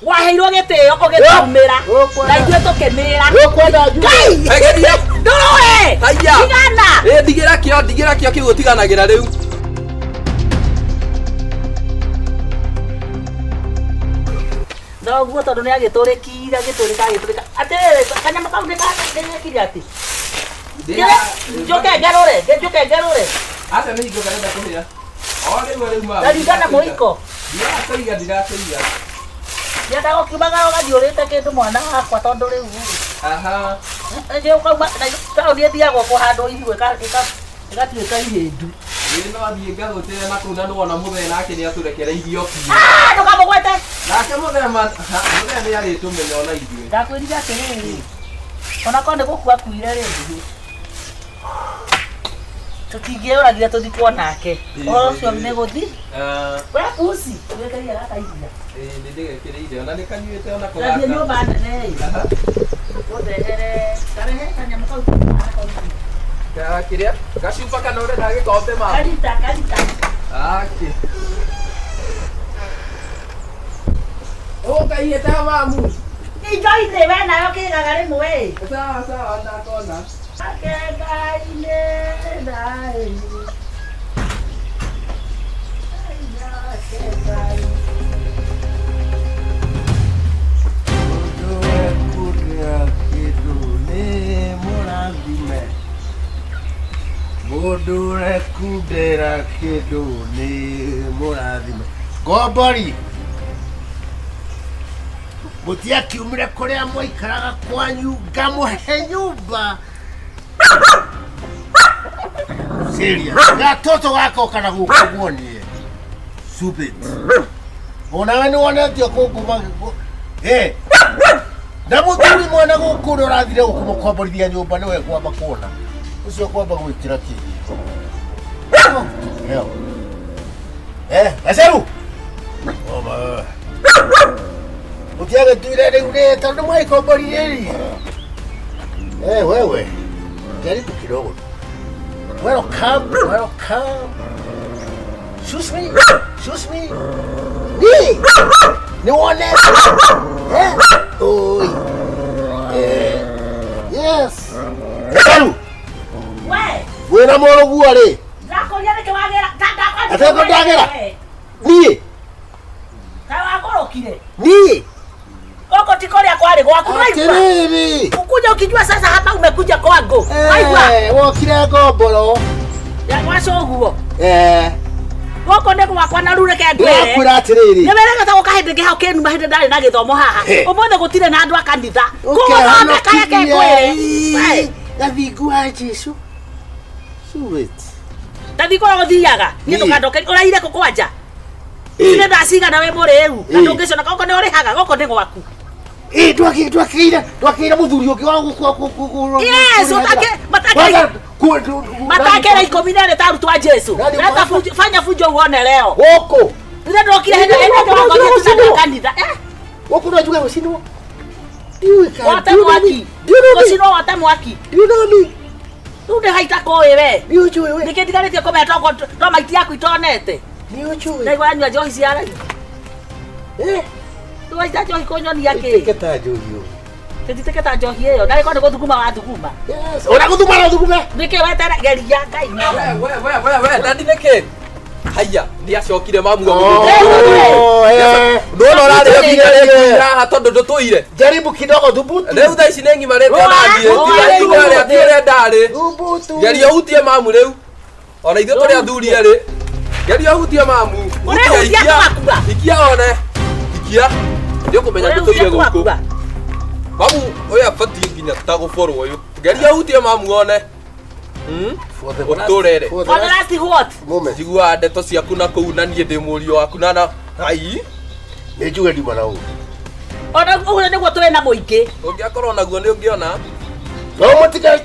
Waheirwo gĩtĩo ũgĩtumĩra na ithuĩ tũkĩmĩra. Ũkwenda njuge? Ngai! Egeria. Ndũrũe! Haiya. Tigana! Ĩ ndigĩra kĩo, ndigĩra kĩo kĩu ũtiganagĩra rĩu. Thoguo tondũ nĩ agĩtũrĩkire, agĩtũrĩka, agĩtũrĩka. Atĩrĩrĩ, kanyamũ kau nĩ nĩgekire atĩ? Njũke ngerũre, njũke ngerũre. Aca nĩ hingo karenda kũhĩa. O rĩu rĩu mama. Ndaringana mũiko. Ndirakũiga, ndirakũiga. Ndiendaga ũkiumaga ũgathiĩ ũrĩte kĩndũ mwana wakwa tondũ rĩu Aha. ĩngĩ ũkauma na taũni ĩthiagwo kũhandwo ihu ĩgatuĩka ihĩndu. Ĩ no thiĩ ngagũtĩre na kũu na nĩwona mũthee nake nĩ atũrekereirie o biũ. Ah, ndũkamũgwete. Nake mũthee ma ha, mũthee nĩ arĩtũmenya ona ithuĩ. Ndakwĩrire atĩrĩrĩ, ona korwo nĩ gũkua akuire rĩ, tũtingĩũragire tũthikwo nake. Ũhoro ũcio nĩ gũthi. Ah, We pusi, wĩkĩrire gaka iria. ĩ nĩ ndĩgekĩrĩire ona nĩ kanyuĩte ona ko Ndathiĩ gaka. nyũmba nene ĩ, Aha. ũndehere karehe kanyamũ kau kahana kau. Ka kĩrĩa? Gacuba kana ũrenda gĩkombe ma? Karita, karita. Akĩ. Ũkaiyĩte mamu. Indo-inĩ we nayo kĩgaga rĩmwe ĩ. Sawa sawa ndakona. Ake Ngai nĩ thayũ. Ngai nake Ngai. Mũndũ wekũrĩa kĩndũ nĩ mũrathime. Mũndũ ũrekundĩra kĩndũ nĩ mũrathime. Ngombori mũtiakiumire kũrĩa mwaikaraga kwanyu ngamũhe nyũmba. Serious. Gatoto gakoka na gũkũ guonie. Stupid. Onawe nĩ wonetio kũnguma. Eh. Na mũthuri mwana gũkũ ũrĩa ũrathire gũkũmũkomborithia nyũmba nĩwe ngwamba kuona. Ũcio kwamba gwĩkĩra kĩ. Hell. Eh, Gaceru. Oma. Mũtiagĩtuire rĩu rĩ tondũ mwaikomboririe rĩ. Eh, wewe. Jaribu kidogo. Welcome, welcome. Excuse me. Excuse me. Ni. Ni wone. Eh? Oi. Eh. Yes. Gaceru. We, Wĩna mũrũguo rĩ. ndakũria nĩkĩ wagĩra? Atĩ ngo ndagĩra? Niĩ. Kaĩ wagũrũkire? Niĩ. Gũkũ ti kũrĩa kwarĩ gwaku waigua? Atĩrĩrĩ. Ukuja ukijua sasa hapa umekuja kwangu. Waigua? Eh, wokire ngomboro. Ya gwacũguo. Eh, Gũkũ nĩ gwakwa na rĩu reke ngwĩre. ndĩrakwĩra atĩrĩrĩ. Nĩ werega ta gũka hĩndĩ ĩngĩ hau kĩnuma hĩndĩ ndarĩ na gĩthomo haha. He. Ũmũthĩ gũtirĩ na andũ a kanitha. Kũgũthondeka reke ngwĩre. We, Gathingu wa Jesu. Sweet. Tathiĩ kũrĩa ũthiaga. Niĩ Niĩ. ndũkandokerie. Ũraire kũ kwanja? Nĩ thaa cigana wĩ mũrĩu? Na Ĩ. ndũngĩconoka gũkũ nĩ ũrĩhaga, gũkũ nĩ gwaku. Ĩ, twakĩire twakĩire mũthuri ũngĩ wa gũkũ. Yes, Matakĩra 12 ta arutwo a Jesu. Nani Leta ũkwamba? fujo, fanya fujo uone leo. Gũkũ. Rĩrĩa ndokire hĩndĩ ĩrĩa Nĩ wakorire gũcinwo. tũna kanitha. Eh, Gũkũ no njuge gũcinwo. Ndiũĩ kana- wote do you know me? mwaki. Do you know me? Gũcinwo wote mwaki. Do you know me? Rĩu nĩ haita kũĩ we. Nĩ ũnjũĩ we? Nĩkĩ ndigarĩtie kũmenya tokorwo to maiti yaku itonete. Nĩ ũnjũĩ? Ndaigua anyua njohi cia raithi. Eh, Rĩu waita njohi kũnyonia kĩ? ĩtĩke ta njohi ũyũ. Tũtitĩke ta njohi ĩyo. Narĩ korwo nĩ gũthuguma wathuguma. Yes. Ona gũthuma no thugume. Nĩkĩ wetere geria Ngai. We we we we we dadi nĩkĩ? Haiya, nĩ acokire mamu. Oh, eh. Ndona ũrarĩa Nĩ- nginya rĩu haha tondũ ndũtũire. Jaribu kidogo thubutu. Rĩu thaa ici nĩ ngimarĩte ona niĩ. Rũa, Tiga rũa, ũrĩa ti ũrĩa ndarĩ. Thubutu. Geria ũhutie mamu rĩu. Ona ithuĩ tũrĩ athuri erĩ. Geria ũhutie mamu. Ũrehutia Hutia, ikia. twakua. Ikia one. Ikia. Nĩ ũkũmenya ndũtũire Ũrehutia gũkũ. twakua. Mamu ũyũ abatiĩ nginya ta gũborwo ũyũ. Geria ũhutie mamu one. Hmm? For the last- Ũtũrere. for the For the last last what? moment. Njiguaga ndeto ciaku na kũu na niĩ ndĩ mũriũ waku na na ai Nĩ njuge nduma na ũũ. Ona ũguo nĩguo tũrĩ na mũingĩ. ũngĩakorwo naguo nĩ ũngĩona. No mũtige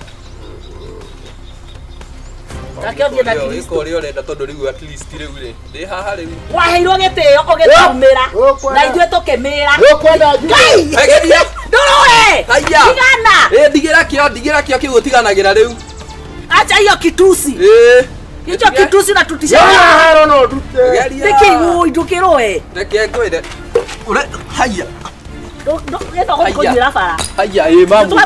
Take ũthiĩ na Ĩka Kristo. ũrĩa ũrenda tondũ rĩu at least rĩu rĩ ndĩ haha rĩu. Waheirwo gĩtĩo ũgĩtumĩra Ũkwenda- na ithuĩ tũkĩmĩra. Ũkwenda njuge? Ngai! Egeria. Ndũrũe! Haiya. Tigana! Ĩ ndigĩra kĩo ndigĩra kĩo kĩu ũtiganagĩra rĩu. Acha hiyo kitusi. Ĩ. Hicho kitusi na tutisha. Haro no ndute. Geria. Nĩkĩ ũĩ ndũkĩrũe? Reke ngwĩre. Ũre haiya. Gĩtho gũkũnyuĩra bara. Haya ĩ mamu.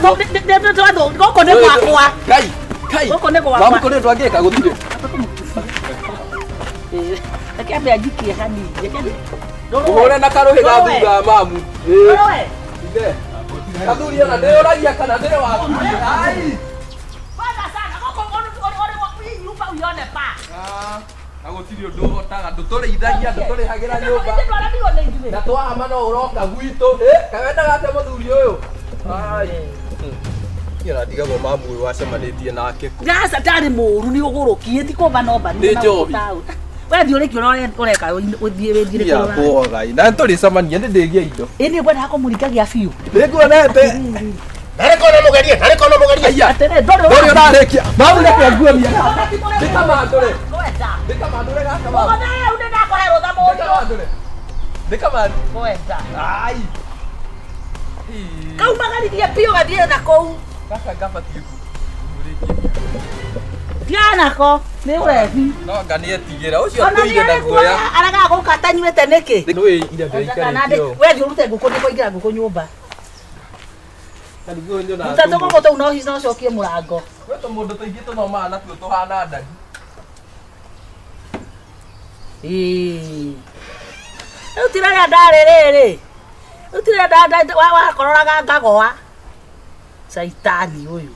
Gũkũ nĩ gwakwa. Kai, kai. Gũkũ nĩ gwakwa. Mamu kũrĩ ũndũ angĩka gũtirĩ. Reke ambe anjikie hanini. Ũhũre na karũhĩ ga thutha mamu. Ndũrũe. Ithe. Kathuri ona ndĩũragia kana ndĩrĩ waku. Ai. Bwana sana gũkũ ũrĩ hii nyumba uione pa. Ah, na gũtirĩ ũndũ ũhotaga ndũtũrĩithagia ndũtũrĩhagĩra nyũmba. Ithuĩ twaramirwo nĩ ithuĩ. Na twahama no ũroka gwitũ. Kaĩ wendaga atĩa mũthuri ũyũ? Ai. Niĩ ona ndigagwo mamu ũyũ wacemanĩtie nake kũ. Gaca ndarĩ mũũru nĩ ũgũrũkie ti kũmba nomba Nĩ njohi. We thiĩ ũrĩkie ũrĩa ũreka ũthiĩ wĩthiĩre Ia kũrora. kwogai. Na nĩtũrĩcemania nĩ ndĩgie indo. Ĩ niĩ ngwendaga kũmũringagia biũ. Nĩnguonete. Narĩ kona mũgerie, narĩ kona mũgerie. Aya. Atĩrĩ ndũrĩ Ndũrĩ ũrarĩkia. Mamu reke nguonie gaka. Ndĩkamandũre. Kwenda. Ndĩkamandũre gaka mamu. Ũgũthe rĩu nĩndakũhe rũtha mũndũ. Ndĩkamandũre. Ndĩkamandũre. Kwenda. Ai. Kaumagaririe biũ gathiĩ na kũu. Gaka ngabatiĩ kũrĩkia. Thiĩ nako nĩ ũrebi. No anga nĩetigĩra ũcio Ona atũire na guoya. aragaga gũka atanyuĩte nĩkĩ? Nĩũĩ ira ndĩraikarĩtio. We thiĩ ũrute ngũkũ nĩkũingĩra ngũkũ nyũmba. Na nĩguo nyonaga Ruta tũmũ. tũgũkũ tũu no hihi no ũcokie mũrango. Gwĩ tũmũndũ tũingĩ tũthomaga natuo tũhana ndagi. Ĩĩ. Rĩu ti rĩrĩa ndarĩ rĩrĩ. Rĩu ti rĩrĩa wakororaga ngagoa. Caitani ũyũ.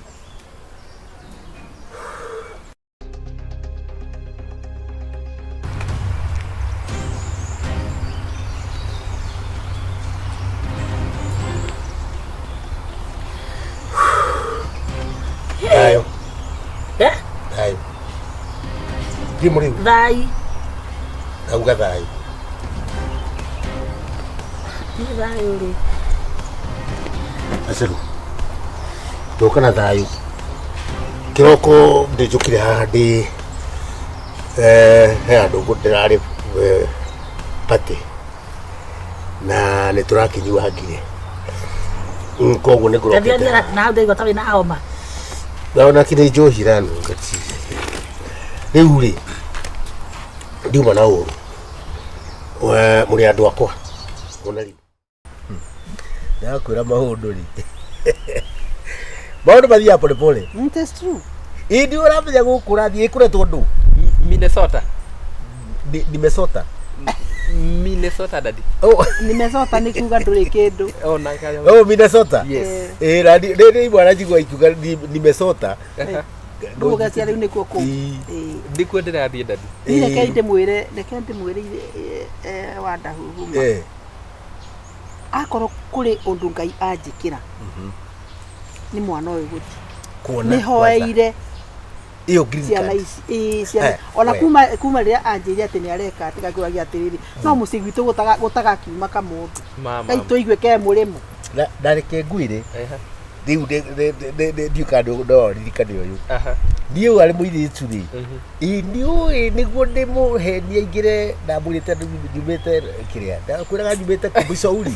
Thayũ, Eh? thayũ. Thiĩ mũrĩu, Thai. ndauga thayũ. Nĩ thayũ rĩ. Aceru. Ndoka na thayũ. Kĩroko ndĩnjũkire haha ndĩ he handũ ndĩrarĩ party na nĩ tũrakĩnyuangire. Koguo nĩ Ndathiĩ ngũrokete. na ndaigua ta wĩna homa. Naona kĩrĩ njohi iranunga ti. Rĩu rĩ ndiuma na ũru. Mũrĩ andũ akwa. Ona rĩu. Ndakwĩra maũndũ rĩ. Maũndũ mathiaga pole pole. It is true. Ĩ ndiũ ũramenya gũkũ ũrathiĩ ĩkũretwo ndũ? Minnesota. Nimesota. Minnesota daddy. Oh, Nimesota nĩ kuga ndũrĩ kĩndũ. Ona kaya. oh Minnesota. Yes. Ĩ na rĩ imwana njigua ikiuga nimesota. Ndũgũgecia rĩu nĩkuo kũu. Ĩ. Ĩ. Ndikuo ndĩrathiĩ daddy. Niĩ reke ndĩmwĩre, reke ndĩmwĩre Wandahuhuma. Akorwo kũrĩ ũndũ Ngai anjĩkĩra nĩ mwana ũyũ gũthiĩ. Kuona. Nĩ hoeire Ĩyo green ciana card. ici ĩĩ ciana Eh, ona we. kuma rĩrĩa anjĩire atĩ nĩ areka atĩ ngakĩũragia atĩrĩrĩ no mũciĩ gwitũ gũtagakiuma kamũndũ Mama. Ngai tũigue ke mũrĩmo. Na reke ngwĩre rĩu ndiũ kana no ririkane ũyũ. Aha. Niĩ ũyũ arĩ mũirĩtu rĩ. Ĩ nĩũĩ nĩguo ndĩmũhenie aingĩre ndamwĩrĩte nyumĩte kĩrĩa ndakwĩraga nyumĩte kũ Missouri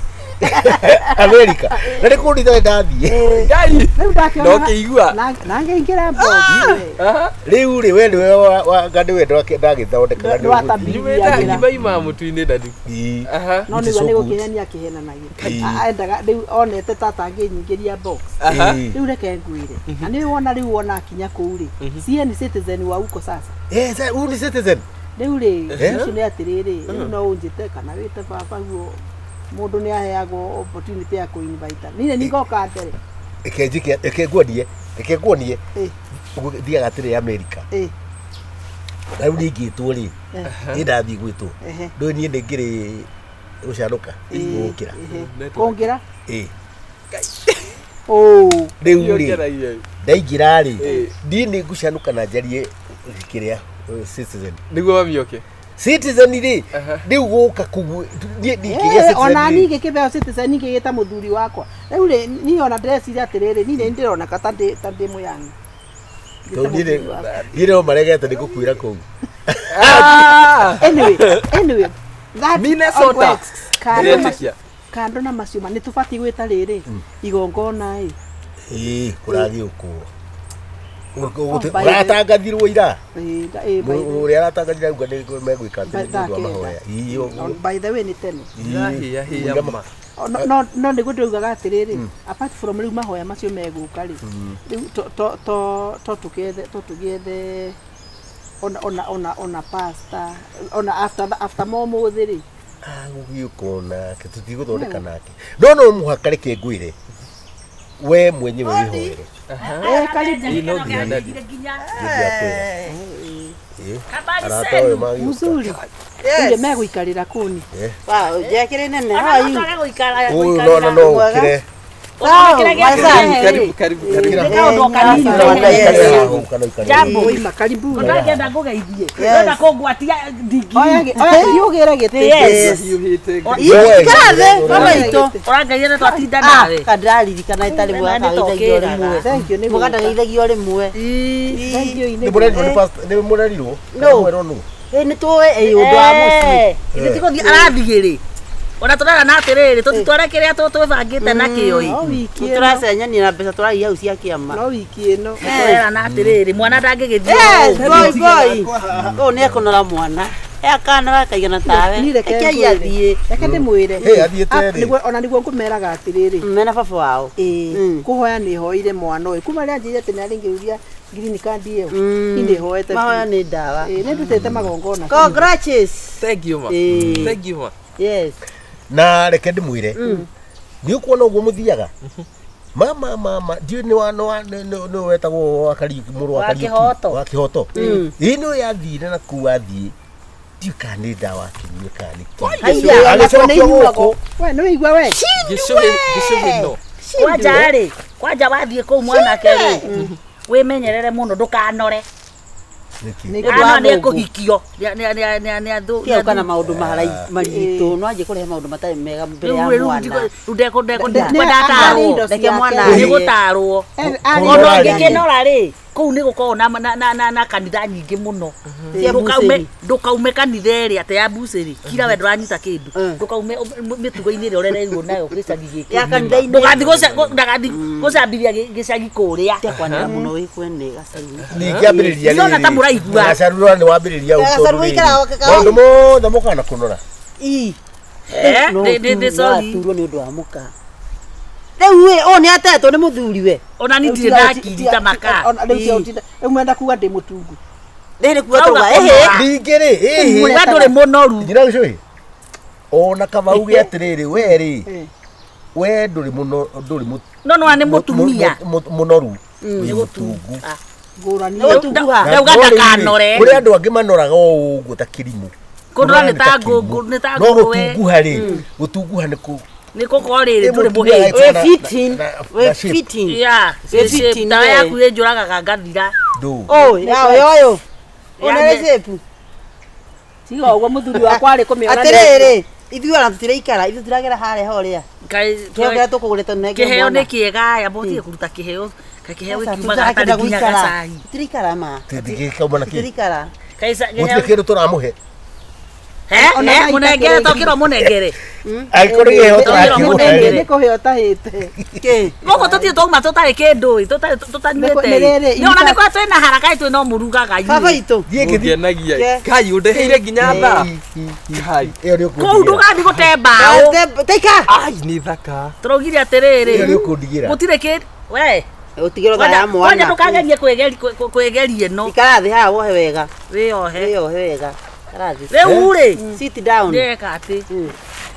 America na nĩ kũndũ itarĩ ndathiĩ. Ngai. Rĩu ndakĩona No kĩigua. na ngĩingĩra mbogi. Aha. Rĩu rĩ we nĩwe anga nĩwe ndagĩthondekaga nĩ ũgũthiĩ. Nyumĩte ngima ima mũtu-inĩ daddy. Ĩ. Aha. No Which is nĩguo so nĩ good. gũkĩhenia akĩhenanagia. Ĩ. Endaga rĩu onete tata angĩnyingĩria box. Aha. Ĩ. Rĩu reke ngwĩre. Na nĩ wona rĩu wona akinya kũu rĩ. Sie ni citizen wa huko sasa. Eh, sasa huyu ni citizen. Rĩu rĩ Eh? ũcio nĩ atĩrĩrĩ rĩu no ũnjĩte kana wĩte baba guo mũndũ nĩ aheagwo opportunity ya kũ-invite. Niĩ nĩ ngoka mbere. Reke njike, reke nguonie, reke nguonie. Ĩ. Ũguo thiaga atĩrĩ America. Ĩ. Na rĩu ningĩtwo rĩ, Eh. niĩ ndathiĩ gwĩtwo. Ehe. Ndũĩ niĩ nĩ ngĩrĩ gũcanũka, Ĩ, gũkĩra. ehe. Kũngĩra? Ĩ. Oh. Rĩu rĩ, Yongeragia. ndaingĩra rĩ, Ĩ. niĩ nĩ ngũcanũka na njarie kĩrĩa citizen. Nĩguo mami oke. Citizen rĩ, Aha. rĩu gũka kũu, niĩ ndingĩgĩa Eh, ona citizen niĩ rĩ. ngĩkĩheo citizen ngĩgĩta mũthuri wakwa rĩu rĩ niĩ ona ndĩreciria atĩrĩrĩ niĩ nĩ ndĩroneka ta ndĩ mũyani. Tondũ niĩ niĩ no maregete nĩ gũkuĩra kũu. Anyway, that Minnesota. works. Kando na- Ndĩretĩkia. kando na macio ma nĩ tũbatiĩ gwĩta rĩrĩ igongona ĩ. Ĩ, kũragĩũkwo. Oh, by the- Ũratangathirwo ira. Ĩ, ĩ, by the- Ũrĩa aratangathire auga nĩ megwĩka atĩ By nĩ ũndũ wa thaa mahoya. kenda. Ĩ, ũguo. By the way nĩ tene. Ndĩrahĩahĩa ma. No no nĩguo ndĩraugaga atĩrĩrĩ, apart from rĩu mahoya macio megũka rĩ, rĩu to tũgĩethe, to tũgĩethe ona pastor, ona after momũthĩ rĩ. Agũgĩũka nake tũtigũthondeka nake, no mũhaka reke ngwĩre we mwenyewe wĩhoere. Eh, karibu. Ĩ, no nginya daddy. Nĩndiakwĩra. Ĩ, Habari arata zenu. ũyũ magĩũka. Mzuri. Yes. Megũikarĩra kũni. Wow, njekĩrĩ nene. How are you? Ũyũ nona no ũkĩre. Karibu, karibu, karibu. Nĩ kaũndũ o kanini. Ũikare haha, ũka na ũikare. Jambo. Oima karibu. Ndangĩenda ngũgeithie, ndĩrenda kũngwatia ndingiri. Oya thiĩ ũgĩre gĩtĩ. Yes. Hiũhĩte. Wewe, Ikara thĩ, baba itũ. Ũrangeithia nĩ twatinda nawe. Kandiririkana itarĩ Wena nĩ mwaka geithagio tũkĩraga. rĩmwe. Thank you nĩ Mwaka gũka. ndageithagio rĩmwe. Thank you Nĩ mũrerirwo nĩ pastor, nĩ mũrerirwo? No. Kana mwerwo nũ? Ĩ nĩ tũĩ ĩ ũndũ wa mũciĩ. Ithuĩ tigũthiĩ arathiĩ rĩ, ona tũrera na atĩrĩrĩ, tũtitware kĩrĩa twĩbangĩte nakĩo ĩ. No wiki ĩno. Tũracenyania na mbeca tũraiya hau cia kĩama. No wiki ĩno. Tũrera na atĩrĩrĩ, mwana ndangĩgĩthiĩ. Yes, boy boy. Ũyũ nĩ ekũnora mwana. E akanora akaigana tawe. Ni reke Reke ngwĩre. athiĩ. Reke ndĩmwĩre. Hey, athiĩte Ah, rĩ? Ona nĩguo ngũmeraga atĩrĩrĩ. Mena baba wao. Ĩĩ, kũhoya nĩ hoire mwana ũyũ kuma rĩrĩa anjĩrire atĩ nĩarĩngĩũria green card ĩyo. Niĩ nĩ hoete. Mahoya nĩ ndawa. Ĩĩ, nĩ ndutĩte magongona. Congrats. Thank you ma. Ĩ. Thank you ma. Yes. Na reke ndĩmwĩre, nĩ ũkuona ũguo mũthiaga mama mama, ndiũĩ nĩ wa nĩ wa nĩ wetagwo wa Kariuki, mũrũ wa Wa Kariuki. Kĩhoto. Wa Kĩhoto. Ĩ nĩ yathire na kuu athiĩ, ndiũĩ kana nĩ ndawa akĩnyue kana nĩ kĩ. Haiya. Agĩcokio gũkũ. We nĩ wĩigua we. Gĩcũhĩ, gĩcũhĩ no. Kwanja rĩ, kwanja wathiĩ kũu mwanake rĩ, wĩmenyerere mũno ndũkanore. Nĩkĩ? Nĩ Ũndũ wa Ana nĩ Mungu. ekũhikio nĩ athũ. Tiga kana maũndũ maritũ no anjie kũrehe maũndũ matarĩ mega mbere ya Rĩu rĩu mwana. rĩu ndekwenda Arĩ atarwo. indo Reke mwana ciake. Nĩ arĩe. gũtarwo. Arĩ Ona Kũnora rĩ. ũngĩkĩnora rĩ, kũu nĩ gũkoragwo na kanitha nyingĩ mũno. Cia Ndũkaume bucĩrĩ. ndũkaume kanitha ĩrĩa atĩ ya bucĩrĩ, kira we ndũranyita kĩndũ. Ndũkaume mĩtugo-inĩ ĩrĩa ũrereirwo nayo gĩcagi gĩkĩ. Ya kanitha-inĩ. Ndũgathiĩ ndũgathiĩ gũcambithia gĩcagi kũrĩa. Tiga kwanĩra mũno wĩ kwene gacaru. Ningĩ ambĩrĩria. Ndĩrona ta mũraigua. Gacarura nĩ wambĩrĩria ũũ Gacaru tondũ rĩrĩ, gaikaraga maũndũ mothe mokaga na kũnora. Ii. Eh, nĩ sorry. Aturwo nĩ ũndũ wa mũka. Rĩu ĩ ũyũ nĩ atetwo nĩ mũthuri we. Ona niĩ ndirĩ ndakiri ta maka. Ona rĩu tiga ũtinda. Rĩu mwenda kuga ndĩ mũtungu. Rĩrĩ kuga Rauga tauga kũnora. ĩhĩ. Ningĩ rĩ, ĩhĩ. We ndũrĩ mũnoru. Njĩra gĩcũhĩ, ona kaba uge atĩrĩrĩ, we rĩ, Eh. we ndũrĩ mũno, ndũrĩ No no nĩ mũtumia. mũnoru, wĩ mũtungu. Ah. Ngũrani. Nĩ gũtunguha. Na Ndauga no rĩrĩ, ndakanore. kũrĩ andũ angĩ manoraga o ũguo ta kĩrimũ. Kũnora nĩ Kũnora ta ta kĩrimũ. ngũngũ, nĩ ta No ngũrwe. gũtunguha rĩ, gũtunguha nĩ kũ Nĩ gũkorwo rĩrĩ Ĩ ndũrĩ mũtumia mũhĩnju. agĩkorwo Wĩ na- fitting. na Wĩ shape. fitting. Yeah, Wĩ fitting, tawa we. yaku ĩnjũragaga ngathira. Ndũ. Ũyũ ya ũyũ ũyũ. Ya, Ũyũ nĩ shape. Tiga ũguo mũthuri wakwa arĩ kũmĩona. Atĩrĩrĩ, ithuĩ ona tũtiraikara, ithuĩ tũtiragera harĩa horĩa. Kaĩ Kĩheo kĩrĩa tũkũgũrĩte nengere kĩheo mwana. nĩ kĩega aya mũtige kũruta kĩheo, kaĩ kĩheo Aca, gĩkiumaga hatarĩ tũtirakĩenda nginya gũikara. gacai. Tũtiraikara ma. Tũtingĩkauma na kĩ? Tũtiraikara. Kaĩ Gũtirĩ kĩheo kĩndũ tũramũhe. He, Ona he, maita mũnengere kĩrĩ- to kĩrwo mũnengere. Angĩkorwo nĩ kĩheo Tũkĩrwo tũrakĩmũhe mũnengere. rĩ, Nĩ kũheo ũtahĩte. Kĩ? Gũkũ tũtirĩ twauma tũtarĩ kĩndũ ĩ, tũtarĩ tũtanyuĩte Nĩ rĩrĩ, ĩ. Nĩ ona nĩ kwa twĩna haraka ĩ twĩ no mũrugaga Baba inyuĩ. itũ. thiĩ kĩthi. Ũngenagia. Ke. Kai ũndeheire nginya thaa. Kai. Ĩyo nĩ Kũu ũkũndigĩra. ndũgathiĩ gũte mbaũ. Teika. Ai nĩ thaka. Tũraugire atĩrĩrĩ. Ĩyo nĩ ũkũndigĩra. Gũtirĩ kĩndũ. We. Ũtigĩrwo thaa ya Kwanja mwana. ndũkagerie kwĩgeria ĩno. Ikara thĩ haha wohe wega. Wĩyohe. Wĩyohe wega. Ikara thĩ. Rĩu rĩ, Sit down. ndĩreka atĩ.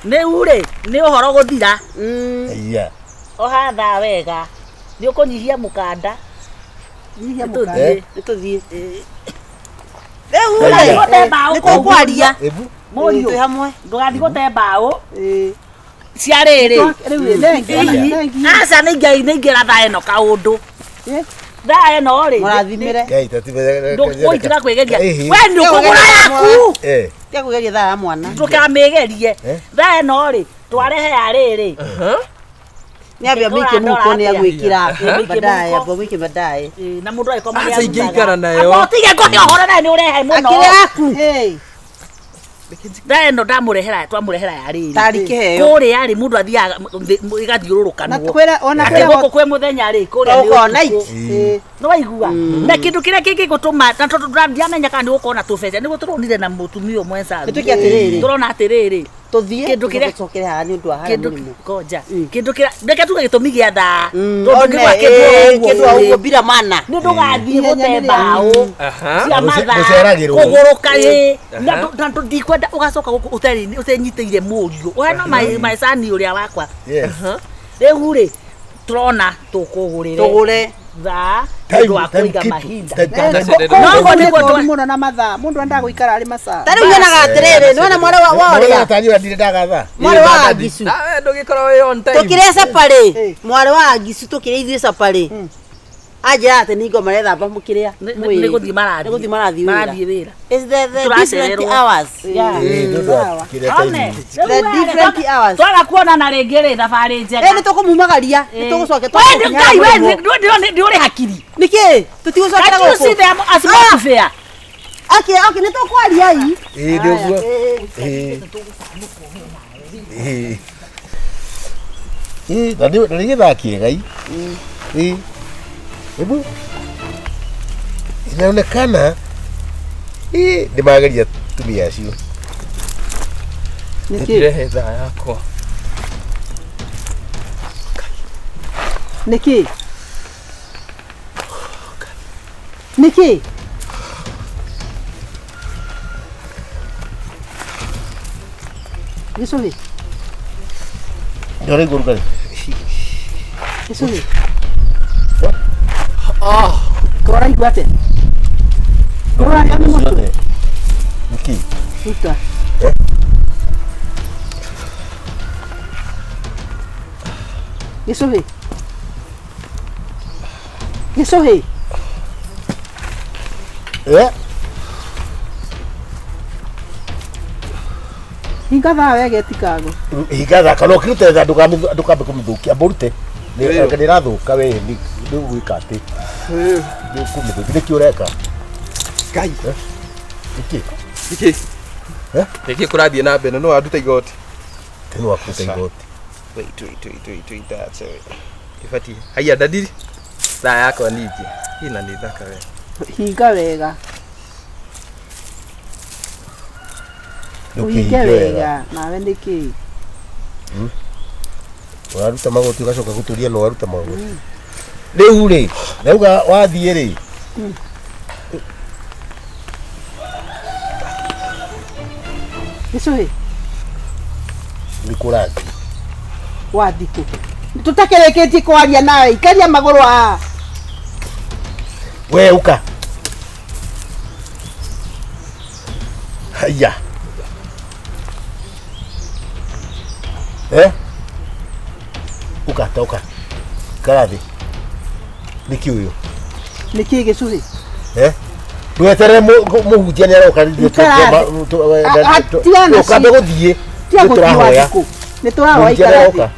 Rĩu rĩ, nĩ ũhoro gũthira. Aya. Oha thaa wega. Nĩ ũkũnyihia mũkanda. Nyihia Nĩ mũkanda. tũthiĩ. Nĩ tũthiĩ. Rĩu Aya. rĩ, Gũte mbaũ nĩ kũu. tũkwaria. Ĩbu. Mũriũ. Twĩ hamwe. Ndũgathiĩ gũte mbaũ. Ĩĩ. Cia rĩrĩ. Rĩu thengi. Thengi. Aca nĩ ingĩra thaa ĩno kaũndũ. Eh. Thaa ĩno rĩ. Mũrathimĩre. Ngai Ndũkũitiga kwĩgeria. Ĩhĩ. We nĩ ũkũgũra yaku. Eh. Tiga kũgeria thaa ya mwana. Ndũkamĩgerie. Eh. Thaa ĩno rĩ, twarehe ya rĩrĩ. Nĩ ambia mũikie mũhuko nĩ agwĩkĩra Mũikie baadaye, mũhuko. ambia mũikie baadaye. Ĩĩ, na mũndũ agĩkoma Aca ingĩikara nayo. Ũtige kũhe ũhoro nawe nĩ ũrehe mũno. Akĩrĩ yaku. Hey. Thaa ĩno ndamũrehera twamũrehera ya rĩrĩ. Tarĩ kĩheo. Kũrĩa rĩ mũndũ athiaga Na ĩgathiũrũrũkanwo. kwĩra ona Atĩ kwĩra gũkũ kwĩ mũthenya rĩ, kũrĩa nĩ Ũkorwo ũtukũ. night. Ĩĩ. Nĩ waigua na kĩndũ kĩrĩa kĩngĩgũtũma na tondũ ndiamenya kana nĩ gũkorwo na tũbeca nĩguo tũronire na mũtumia ũmwe Nĩ twĩke atĩrĩrĩ. tũrona atĩrĩrĩ. Tũthiĩ Kĩndũ kĩrĩa- tũcokere haha nĩ ũndũ wa harĩa Kĩndũ mũrĩmo. konja. Kĩndũ kĩrĩa reke tuge gĩtũmi gĩa thaa. Mm, Tondũ one, nĩ gwa kĩndũ eh, o ũguo kĩndũ o bũrĩ. ũguo bila mana. Nĩ ndũgathiĩ Ihenya gũte nĩ rĩa- mbaũ Aha. cia mathaa Gũceragĩrwo. kũgũrũka ĩ na ndikwenda ũgacoka gũkũ ũtenyitĩire mũriũ ũhana maecani ũrĩa wakwa Yes. rĩu rĩ tũrona tũkũgũrĩre Tũgũre. thaa Time- nĩ ũndũ wa time kũiga keep- mahinda time- time- No, no, Kũu nĩguo nĩ kũũru mũno na mathaa mũndũ endaga gũikara arĩ masaa Ta rĩu nyonaga atĩrĩrĩ, nĩwona mwarĩ wa wa ũrĩa? Nĩwona ũrĩa ndagatha. Mwarĩ wa Angicu. Nawe ndũgĩkorwo wĩ on time. Tũkĩrĩa caparĩ, Eh. mwarĩ wa Angicu tũkĩrĩa ithuĩ caparĩ. Anjĩra atĩ nĩ ngoma marethamba mũkĩrĩa. Nĩ gũthiĩ marathiĩ Nĩ gũthiĩ marathiĩ wĩra. marathiĩ wĩra It's the different Tũracererwo. hours. Yeah. Ĩĩ, nĩ ũndũ wa kĩrĩa One, time. rĩu The we, different hours. twaga kuonana rĩngĩ rĩ thabarĩ njega Eh, nĩ tũkũmumagaria, nĩ tũgũcokia We, Ngai, we, nĩ ũrĩ hakiri Nĩkĩ? Tũtigũcokera Can't you see gũkũ. the atmosphere? Okay, okay, nĩ tũkwaria i. Ĩĩ, nĩ ũguo. Ĩĩ. Ĩĩ. Ĩĩ, na nĩ gĩthaa kĩega i. Ĩĩ. Hebu inaonekana ĩĩ nĩ mageria tumia acio. nĩkĩ Ndirehe thaa yakwa. nĩkĩ nĩkĩ gĩcũhĩ Nĩ ũraigua ũrugarĩ? gĩcũhĩ ũraigua atĩa ũraria nĩ mũtwe Ciothe. Nĩkĩ? ruta Eh? gĩcũhĩ gĩcũhĩ Eh? hinga thaa wega ĩtikagwe Hinga thaka no kĩrute thaa ndũkambe kũmĩthũkia mbũrute. Nĩ ĩrathũka we nĩ gwĩka atĩ nĩ kũmĩthũkia nĩkĩ ũreka? Ngai. Nĩkĩ? Nĩkĩ? Eh? Nĩkĩ kũrathiĩ na mbere no wanduta igoti. Tene wakuruta igoti. Wait, wait, wait, wait, wait, that's it. Ibatiĩ. Haiya ndadiri. Thaa yakwa ningĩ. Ina nĩ thaka we. hinga wega Ndũkĩhinge ũhinge wega. wega nawe nĩkĩ Ũraruta magoti ũgacoka gũtũria no waruta magoti. Rĩu rĩ, rauga wathiĩ rĩ. gĩcũhĩ Nĩ kũrathiĩ. wathikũ tũtakĩrĩkĩtie kwaria nawe ikaria magũrũ haha We uka. Haya. Eh? Uka toka. Karathi. Nĩkĩ ũyũ? nĩkĩ gĩcũhĩ Eh? Ndweterere mũhunjia nĩ aroka Ikara thĩ. Tigana ũkambe gũthiĩ. tiga Nĩ gũthiĩ tũrahoya. wathikũ nĩ tũrahoya Mũhunjia nĩ ikara aroka.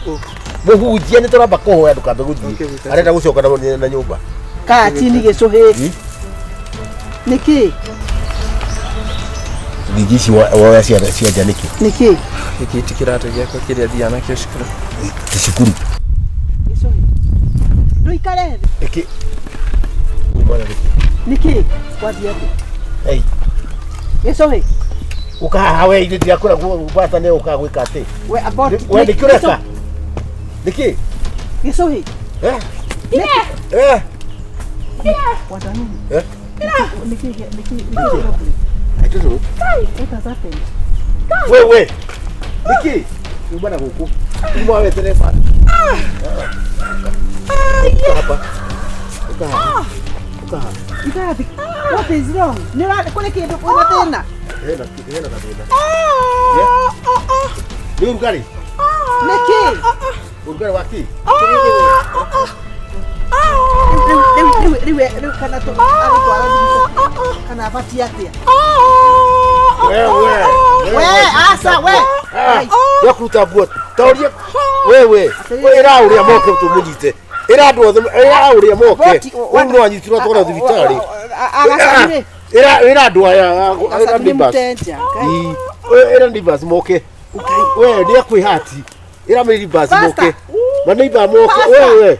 thĩ Mũhunjia nĩ tũramba kũhoya ndũkambe gũthiĩ. Okay, okay. Arenda gũcoka na nyũmba. kaa chini gĩcũhĩ nĩkĩ Ningĩ ici woya cia nja nĩkĩ? nĩkĩ Gĩkĩ ti kĩratũ gĩakwa kĩrĩa thiaga nakĩo cukuru. Ti cukuru. gĩcũhĩ ndũikare thĩ Nĩkĩ? Uma na nĩkĩ? nĩkĩ wathiĩ atĩa Ei. gĩcũhĩ Ũka haha we ithuĩ ndirakwĩra gwata nĩ ũkaga gwĩka atĩ. we abort We nĩkĩ ũreka? Nĩkĩ? gĩcũhĩ Eh? Eh? What nini? Eh? Nĩkĩ nĩkĩ nĩkĩ I don't know. What has happened? We we. Nĩkĩ? Uma na gũkũ. Uma wetere ba. Ũka hapa. Ũka haha. Ũka haha. Ikara thĩ. What is wrong? Nĩ kũrĩ kĩndũ kwĩna thĩna? Hena hena gathĩna. Nĩ ũrugarĩ? Nĩkĩ? Ũrugarĩ wa kĩ? Rĩu rĩu rĩu rĩu kana agũtwara thibitarĩ kana abatiĩ atĩa? We we. We aca we. Ndakũruta nguo. Tauria wewe. Ĩra ũrĩa moke tũmũnyite. Ĩra andũ othe ĩra ũrĩa moke. Ũyũ no anyitirwo atwarwo thibitarĩ. Agacani rĩ. Ĩra ĩra andũ aya ĩra Agacani nĩ neighbors. mũtenja. Ngai. Ĩĩ, ĩra neighbors moke. We nĩ akwĩhati. Ĩra neighbors Pastor. moke. Ma neighbor moke. Pastor. Wewe.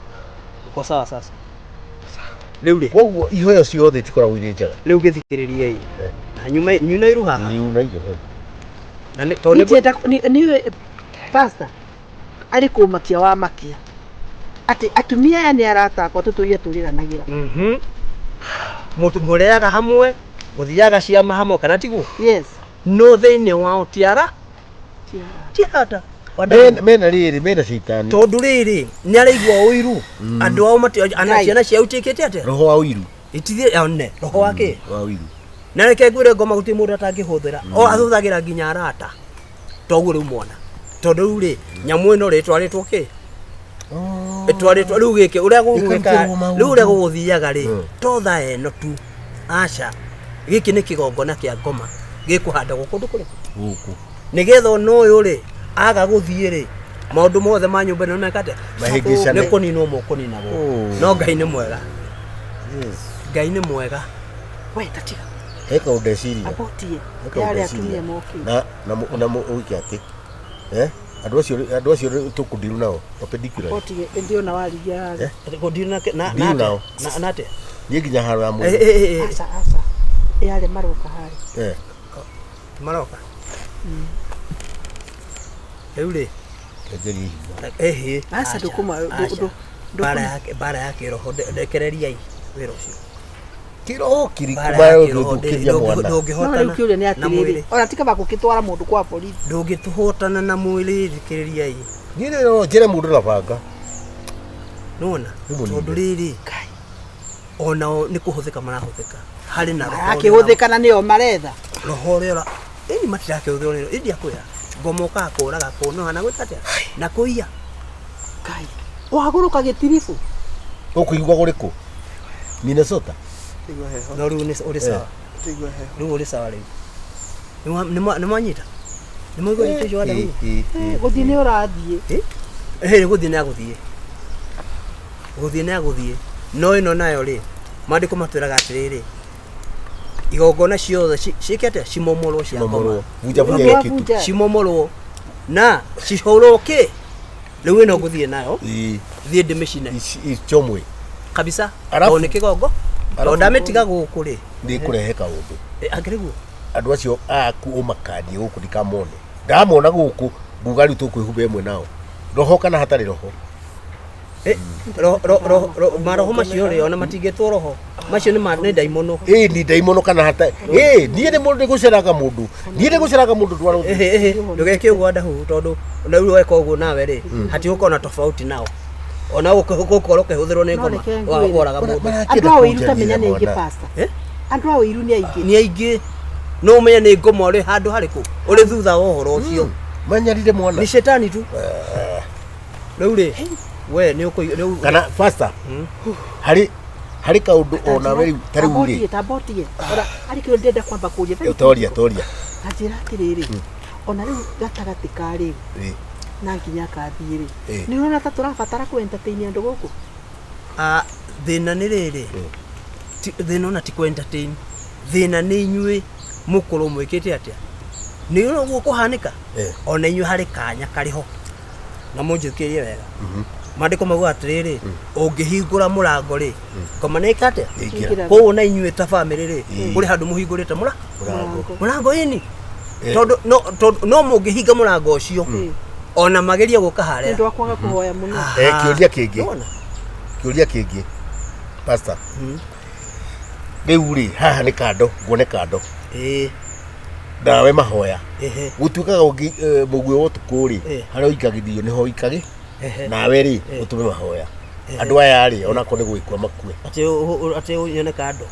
Uko sawa sasa. Rĩu rĩ, Koguo iheo ciothe itikoragwo irĩ njega. Rĩu gĩthikĩrĩriei. Na nyuma nyuna iru haha. Niuna irio. Na nĩ tondũ nĩ Nĩnjenda niĩ pastor arĩ kũmakia wa makia atĩ atumia aya nĩ arata akwa tũtũire tũrĩranagĩra. Mũtu mũrĩaga hamwe, mũthiaga ciama hamwe kana tiguo? Yes. No thĩinĩ wao tiara ti arata. Mena rĩrĩ, mena caitani. Tondũ rĩrĩ nĩ araigua ũiru andũ ao mati ana Ngai. Ciana ciao itiĩkĩte atĩa? Roho wa ũiru. Itithiĩ one roho wake. Wa ũiru. Na reke ngwĩre, ngoma gũtirĩ mũndũ atangĩhũthĩra o ahũthagĩra nginya arata toguo. Rĩu mwana, tondũ rĩu rĩ, nyamũ ĩno rĩ ĩtwarĩtwo kĩ, ĩtwarĩtwo rĩu gĩkĩ ũrĩa gũgwĩka. Ĩkarutĩrwo maũndũ. Rĩu ũrĩa gũgũthiaga rĩ, to thaa ĩno tu, aca, gĩkĩ nĩ kĩgongona kĩa ngoma gĩkũhandagwo kũndũ kũrĩkũ? Gũkũ. Nĩgetha ona ũyũ rĩ aga gũthiĩ rĩ, maũndũ mothe ma nyũmba ĩno meka atĩa? Mahĩngĩcane. Nĩ kũninwo mũkũninagwo. Oh. No Ngai nĩ mwega. Yes. Ngai nĩ mwega. We tatiga. He kaũndũ ndeciria. Abotie He kaũndũ yarĩ ndeciria. atumia mokire. Na ũike atĩ. Eh? Andũ acio tũkũndiru nao perpendicular. Abotie ĩndĩ ona warigia. Eh? Gũthiĩ na Ndiru nao. na atĩa? Niĩ nginya haro ya Eh, mwĩrĩ. eh, eh, eh. Aca, aca, yarĩ maroka harĩ. Eh. Maroka rĩu rĩ. Enjeria ihiga. Ĩhĩ. Aca, ndũkũma Mbara ya kĩroho, rekereriai wĩra ũcio. Kĩroho kĩrĩkũ Mbara ya kĩroho marũthũkĩria mwana? No rĩu ndũngĩhotana kĩũria nĩ na atĩrĩrĩ, mwĩrĩ. ona ti kaba gũkĩtwara mũndũ kwa borithi. Ndũngĩtũhotana na mwĩrĩ, thikĩrĩriai. Niĩ rĩ no njĩre mũndũ na banga. Nĩwona? Nĩ mũnini. Tondũ rĩrĩ onao nĩ kũhũthĩka marahũthĩka harĩ na roho ũrĩa Marakĩhũthĩka na nĩo maretha. Roho ũrĩa ĩni matirakĩhũthĩrwo nĩ ĩndi akwĩra ngoma ũkaga kũraga kũnoha na gwĩka atĩa na kũiya. Ngai wagũrũka gĩtiribũ. Ũkũigua gũrĩkũ? Minnesota. Igua heho. No rĩu nĩ ũrĩ sawa. Igua heho. Rĩu ũrĩ sawa rĩu. Nĩmwanyita, nĩmwaigua ndeto icio wanda? Eh, eh, eh. Gũthiĩ nĩ ũrathiĩ. Ĩhĩ, gũthiĩ nĩ agũthiĩ, gũthiĩ nĩ agũthiĩ. No ĩno nayo rĩ, maandĩko matwĩraga atĩrĩrĩ, igongona ciothe ciĩke atĩa? Cimomorwo cia ngoma. Momorwo. Bunja bunja gĩkĩ tu. Bunja. Cimomorwo na cihũrwo kĩ. Rĩu ĩno ngũthiĩ nayo, Ĩ, thiĩ ndĩmĩcine ichomwe. Kabisa. Arabu- Tondũ nĩ kĩgongo, tondũ ndamĩtiga gũkũ rĩ, Nĩ kũrehe kaũndũ. Akĩrĩ guo. Andũ acio aku ũmakanie gũkũ ndikamone. Ndamona gũkũ nguga rĩu tũkwĩhumba ĩmwe nao. Roho kana hatarĩ roho. Eh, maroho macio rĩ, ona matingĩtwo roho macio, nĩ nĩ ndaimono. Ĩ, ni ndaimono kana hatarĩ. Ĩ, niĩ nĩ mũndũ ndĩgũceraga mũndũ. Niĩ ndĩgũceraga mũndũ ndwara. Ĩhĩ ĩhĩ, ndũgeke ũguo ndahu, tondũ na rĩu weka ũguo nawe rĩ, hatigũkorwo na tofauti nao, ona gũkorwo ũkĩhũthĩrwo nĩ No ngoma reke ngwĩre. woraga mũndũ. Andũ a ũiru ta menya nĩ aingĩ, pastor. Eh? Andũ a ũiru nĩ aingĩ. Nĩ aingĩ, no ũmenye nĩ ngoma ũrĩ handũ harĩkũ ũrĩ thutha wa ũhoro ũcio. Manyarire mwana. Nĩ cetani tu. Rĩu rĩ, we nĩ ũkũ rĩu Kana pastor. Harĩ kaũndũ onawe rĩu ta rĩu rĩ. Tambotie, tambotie ona arĩ kĩo ndĩrenda kwamba kũria. Very Toria critical. toria. Ta njĩra atĩrĩrĩ, ona rĩu gatagatĩ ka rĩu Ĩ. na nginya akathiĩ rĩ, Ĩ. nĩ ũrona ta tũrabatara kũ entertain andũ gũkũ? Ah, thĩna nĩ rĩrĩ, thĩna ona ti kũ entertain, thĩna nĩ inyuĩ mũkorwo mwĩkĩte atĩa, nĩ ũguo kũhanĩka. Eh. Ona inyuĩ harĩ kanya karĩ ho na mũnjĩkĩrie wega. Maandĩko mauga atĩrĩrĩ, ũngĩhingũra mũrango rĩ, ngoma nĩ ĩka atĩa? Ĩingĩra. Koguo na inyuĩ ta bamĩrĩ rĩ, Ĩ. kũrĩ handũ mũhingũrĩte Mũrango. mũrango ĩni. Eh. Tondũ no mũngĩhinga mũrango ũcio, ona magerie gũka Nĩ harĩa. ũndũ wa kwaga kũhoya mũno. Eh, kĩũria kĩngĩ. Nĩwona? Kĩũria kĩngĩ. Pastor. Rĩu rĩ, haha nĩ kando, nguone kando. Ĩĩ. Nawe mahoya. Ehe. Gũtuĩkaga ũngĩ mũguĩ wa ũtukũ rĩ, Eh. harĩa ũikagithio nĩho ũikagĩ. Ehe. Nawe rĩ, Eh. ũtũme mahoya. Andũ aya rĩ, onakorwo nĩ gwĩkua makue. Atĩ nyone kando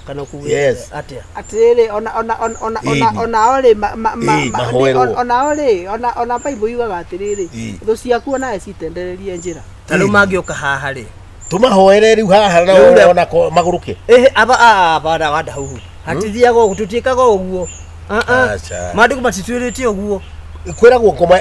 kana kuge Yes. atĩa? Atĩrĩrĩ, ona ona ona ona ona Ĩni. onao rĩ ma- ma- ma- Ĩ, ma- mahoerwo. onao rĩ, ona Bible yugaga atĩrĩrĩ, Ĩ. thũ ciaku onawe citendererie njĩra. Ta rĩu mangĩũka haha rĩ, Tũmahoere rĩu haha na Rĩu rĩ- onako magũrũke. Ĩhĩ, aba aba wanda huhu hatithiaga ũguo, tũtiĩkaga ũguo. Ah, ah. Aca. Maandĩko matitwĩrĩte ũguo. Kwĩragwo ngoma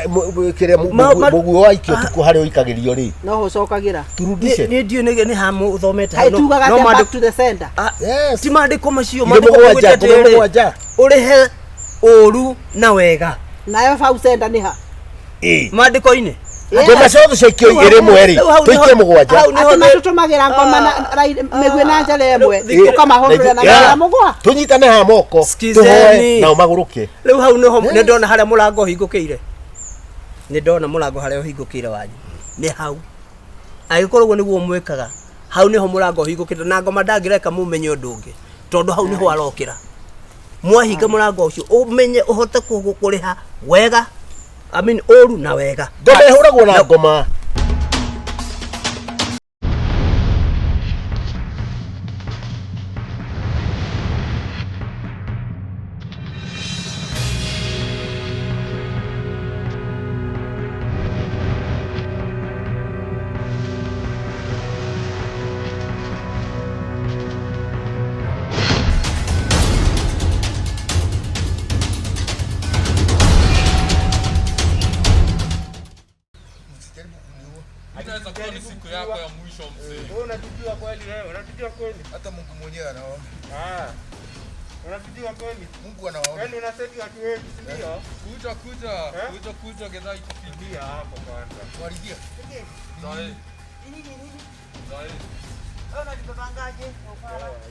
kĩrĩa mũguĩ wa ikio ũtukũ harĩa ũikagĩrio rĩ. No ũcokagĩra. Turudishe. Niĩ ndiũĩ nĩ ha mũthomete Kaĩ hau, tugaga no atĩa? maandĩko- Back to the sender. Ah, Yes. ti maandĩko macio. Irĩ Maandĩko mũgwanja, maugĩte ngoma atĩrĩrĩ, mũgwanja. ũrĩhe ũru na wega. Nayo bau sender nĩ ha? Ĩ. Maandĩko-inĩ. Ngoma ciothe ciaikio igĩrĩ mweri Rĩu hau tũikie nĩho- mũgwanja. hau nĩho Atĩ matũtũmagĩra ngoma na mĩguĩ na njara ĩmwe Rĩu- ũkamahũrĩra na Yeah. mara mũgwa. Tũnyitane haha moko Sikizeni. tũhoe nao magũrũke. Rĩu hau nĩho nĩ ndona harĩa mũrango ũhingũkĩire. Nĩ ndona mũrango harĩa ũhingũkĩire wanyu. Nĩ hau. Angĩkorwo ũguo nĩguo mwĩkaga, hau nĩho mũrango ũhingũkĩte na ngoma ndangĩreka mũmenye ũndũ ũngĩ tondũ hau nĩho arokĩra. Mwahinga mũrango ũcio ũmenye ũhote kũrĩha wega, I mean ũru na wega. Ngoma ĩhũragwo na ngoma. Inaweza kuwa ni siku yako ya mwisho mzee. Wewe unatujua kweli wewe? Unatujua kweli? Hata Mungu mwenyewe anaona. Ah. Unatujua kweli? Mungu anawaona. Yaani unaseti watu wengi, si ndio? Kuja kuja, Eh? kuja kuja gedha ikufikia hapo kwanza. Waligia. Zae. Zae.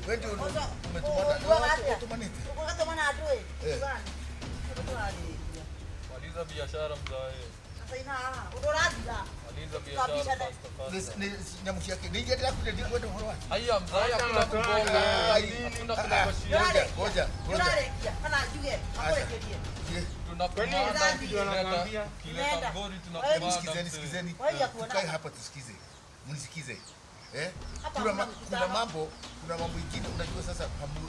Wewe ndio umetumana. Utumanite. Eh. Maliza biashara mzae. Maliza biashara fasta fasta. Ni nyamu yake. Ningeendelea kuja kwenda uhoro wake. Haya mzae hakuna kugonga. Hakuna kunegotiate. Ngoja, ngoja. Tunakumanda ukileta ukileta ngori tunakumanda. Sikizeni, sikizeni. Tukae hapa tusikize. Mnisikize. Eh? Kuna mambo, kuna mambo ingine unajua sasa hamjui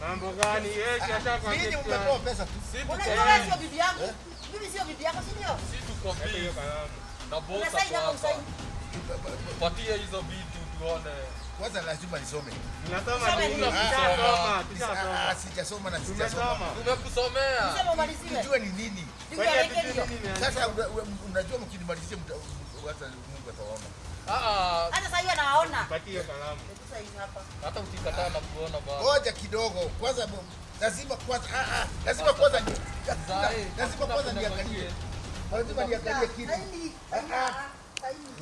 Mambo gani? Yeye si ashakwambia. Ninyi mmepewa pesa tu. Unajua wewe sio bibi yangu. Mimi sio bibi yako, si ndio? Si tuko busy. Na boss Unasaini ako ama hapa. usaini? Patie hizo vitu tuone. Kwanza lazima nisome. Unasoma Soma nini? nini? Tushasoma, tushasoma. Ah, sijasoma na sijasoma. Tumesoma. Tumekusomea. Sema umaliziwe. Tujue ni nini. Ndio aleke hiyo. Sasa unajua mkinimalizia hata Mungu atawaona. Ah, Hata sasa hivi anawaona. Patie kalamu. Sasa hivi hapa. hata ukikataa na kuona baba. Ngoja kidogo. Kwanza lazima kwanza lazima kwanza Zae, lazima kwanza niangalie. Lazima niangalie kitu.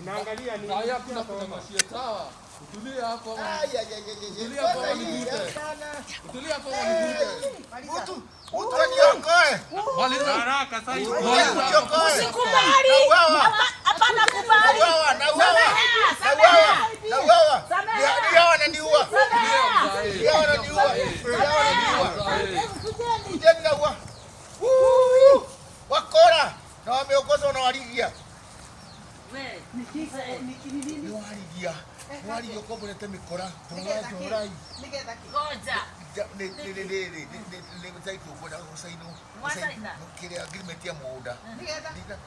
Unaangalia nini? Zae hakuna kunegotiate sawa. Utulie hapo ama Ay ay ay ay. Utulie hapo ama nikute. Utulie hapo ama nikute. Mtu mtu aniokoe. Maliza. Haraka sasa hivi. Mtu Usikubali. Nauawa. Hapana kubali. Nauawa, nauawa. Nauawa. Nauawa. Ni hawa wananiua. Ni hawa wananiua. Ni hawa wananiua. Kujeni naua. Wakora na wameongozwa na waligia. Ni waligia. Ni waligia kwa mlete mikora. Tunawajora. Ngoja. Nĩ nĩ nĩ nĩ nĩ nĩ kwenda gũcainwo Mwacaina? kĩrĩa agreement ya mũgũnda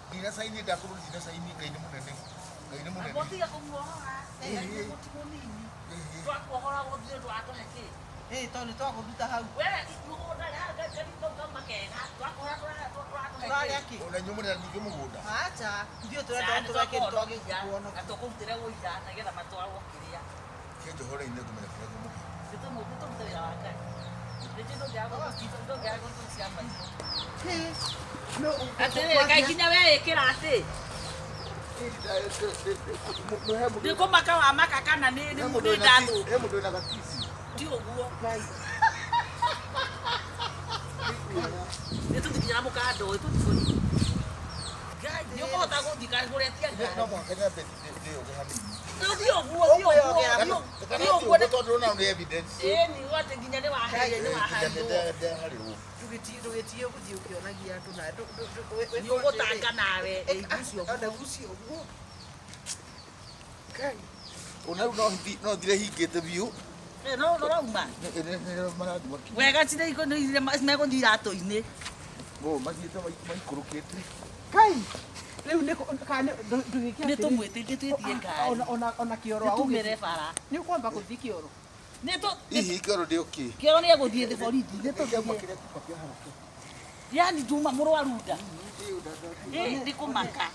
ndinacaini ndakorwo ndinacaini Ngai nĩ mũnene Ngai nĩ mũnene Mũtiga kũmuohora. Mũti mũnini. Twakuohora gũthiĩ ndwatũhe kĩ? Ĩ tondũ nĩ twakũruta hau. We mũgũnda gari kau kauma kega. Twakuohora tũratũhe Tũrarĩa kĩ? kĩ? ona nyumĩrĩra ningĩ mũgũnda Acha, ithuĩ tũrenda tũreke twagĩkuona. Na tũkũrutĩre ũira nĩgetha matwarwo kĩrĩa. kĩnjohora-inĩ ngũmenya kĩrĩa ngũmũhe Nĩtũmũrute wĩra wa Ngai. Rĩngĩ ndũngĩaga gũtũcia maitho. Atĩrĩrĩ, kaĩ nginya we ĩkĩra atĩ nĩ kũmaka wa maka kana nĩ nĩ ndathũ he mũndũ wĩna gatici ti ũguo nĩ tũthiĩ nginya na mũkanda ũyũ tũthiĩ borithi. Ngai nĩ ũkũhota gũthiĩ kũretia ngari no mũhaka nyambe ndĩyoge hanini Thiĩ ũguo thiĩ ũguo thiĩ ũguo tondũ na nĩ evidence ĩni atĩ nginya nĩ waharĩrio nĩ waharirwo nĩndaharĩrwo Ndũgĩtige gũthiĩ ũkĩonagia andũ na nĩ ũgũtanga nawe ĩgucio ona gucio ũguo. ona rĩu no thire hingĩte biũ no ũrauma marathiĩ makinya wega cirĩ megũthiĩ iratũ-inĩ mathiĩte maikũrũkĩte Kai. Rĩu nĩ kana ndũgĩke nĩ tũmwĩtĩtie twĩtie ngari Ona ona ona kĩoro nĩ tumĩre bara Nĩ ũkwamba gũthiĩ kĩoro. nĩ tũ hihi kĩoro ndĩ okay kĩoro nĩ egũthiĩ thĩ borithi nĩ tũthiĩ yani nduma mũrwaru nda nĩ kũmaka